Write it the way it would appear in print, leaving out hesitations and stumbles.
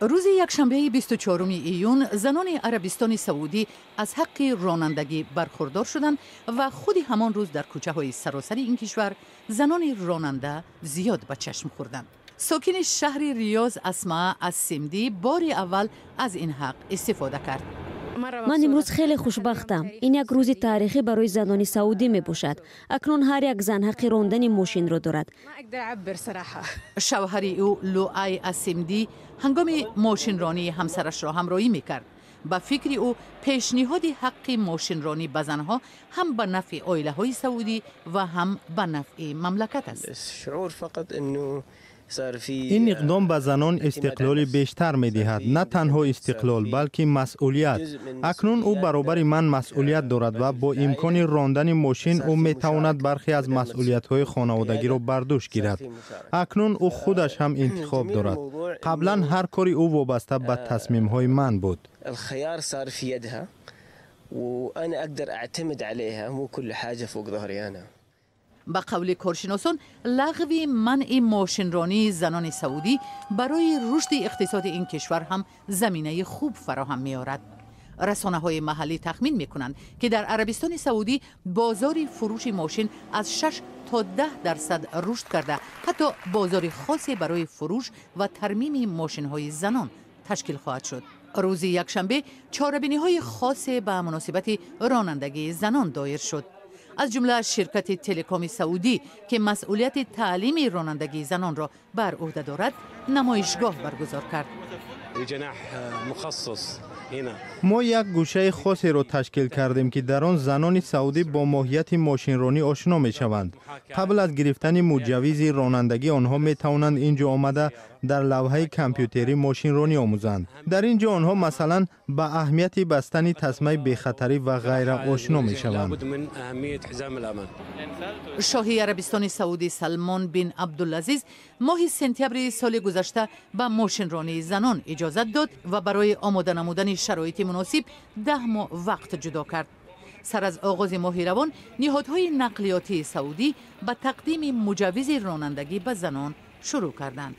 Рӯзи якшанбеи 24 июн занони Арабистони Саудӣ аз ҳаққи ронандагӣ бархурдор шуданд ва худи ҳамон рӯз дар кӯчаҳои саросари ин кишвар занони ронанда зиёд ба чашм хӯрданд. Сокини шаҳри Риёз Асмаа Ассимдӣ бори аввал аз ин ҳақ истифода кард. Ман имрӯз хеле хушбахтам. Ин як рӯзи таърихӣ барои занони саудӣ мебошад. Акнун ҳар як зан ҳаққи рондани мошинро дорад. Шавҳари ӯ Луай Асимдӣ ҳангоми мошинронии ҳамсарашро ҳамроҳӣ мекард. Ба фикри ӯ, пешниҳоди ҳаққи мошинронӣ ба занҳо ҳам ба нафъи оилаҳои саудӣ ва ҳам ба нафъи мамлакат аст. Ин иқдом ба занон истиқлоли бештар медиҳад, на танҳо истиқлол, балки масъулият. Акнун ӯ баробари ман масъулият дорад ва бо имкони рондани мошин ӯ метавонад бархе аз масъулиятҳои хонаводагиро бар дӯш гирад. Акнун ӯ худаш ҳам интихоб дорад. Қаблан ҳар кори ӯ вобаста ба тасмимҳои ман буд. وأنا أقدر أعتمد عليها، مو كل حاجة فوق ظهري أنا. Ба қавли коршиносон, лағви манъи мошинронии занони саудӣ барои рушди иқтисоди ин кишвар ҳам заминаи хуб фароҳам меорад. Расонаҳои маҳаллӣ тахмин мекунанд, ки дар Арабистони Саудӣ бозори фурӯши мошин аз 6 то 10% рушд карда, ҳатто бозори хосе барои фурӯш ва тармими мошинҳои занон ташкил хоҳад шуд. Рӯзи якшанбе чорабиниҳои хосе ба муносибати ронандагии занон доир шуд. Аз ҷумла ширкати Телекоми Саудӣ, ки масъулияти таълими ронандагии занонро бар ӯҳда дорад, намоишгоҳ баргузор кард. Мо як гӯшаи хосеро ташкил кардем, ки дар он занони саудӣ бо моҳияти мошинронӣ ошно мешаванд. Қабл аз гирифтани муҷаввизи ронандагӣ онҳо метавонанд ин ҷо омада, дар лавҳаи компютерӣ мошинронӣ омӯзанд. Дар ин ҷо онҳо, масалан, ба аҳамияти бастани тасмаи бехатарӣ ва ғайра ошно мешаванд. Шоҳи Арабистони Саудӣ Салмон бин Абдулазиз моҳи сентябри соли гузашта ба мошинронии занон иҷозат дод ва барои омода намудани шароити муносиб 10 моҳ вақт ҷудо кард. Сар аз оғози моҳи равон ниҳодҳои нақлиётии саудӣ ба тақдими муҷаввизи ронандагӣ ба занон шурӯъ карданд.